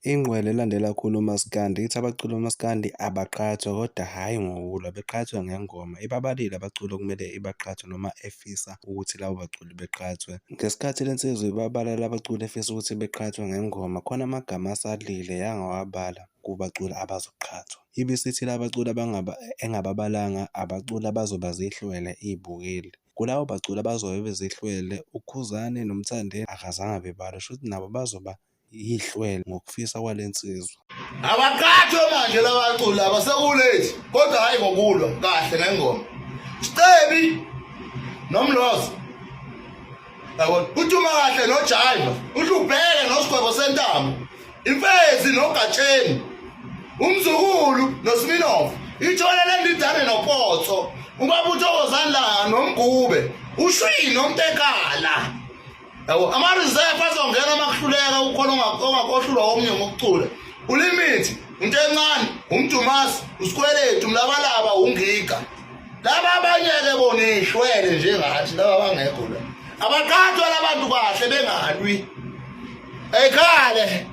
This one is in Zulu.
Ingqwele elandela kakhulu umaskandi ithi abaculi bomaskandi abaqhathwe kodwa hhayi ngokulwa, beqhathwe ngengoma. Ibabalile abaculi okumele ibaqhathe noma efisa ukuthi labo baculi beqhathwe. Ngesikhathi le nsizwa ibabala labaculi efisa ukuthi beqhathwe ngengoma, khona amagama asalile yangawabala kubaculi abazoqhathwa. Ibisithi labaculi engababalanga abaculi abazoba zihlwele iy'bukeli. Kulabo baculi abazobe bezihlwele, uKhuzani noMthandeni akazange bebalwe, shuthi nabo bazoba yihlwele ngokufisa kwale nsizwa. Abaqhathwe manje labaculi laba sekulate kodwa hayi ngokulwa kahle ngengoma. Sicebi nomlozi. Yabona uthuma kahle noJaiva, uhlubheke nosigwebo sentamo. Imfezi noGatsheni. Umzukulu noSminov. Ithole lendidane noPotso. Ubaba uThokozani la noMgube. Ushwini noMtekala. Yabo ama reserve azongena uma kuhluleka ukhona ongakohlulwa omunye ngokucula. Ulimit into encane umdumasi usikweletu umlabalaba ungiga. Laba abanye ke bona ihlwele njengathi laba abangekho la. Abaqhathwa labantu kahle bengalwi. Ekhale.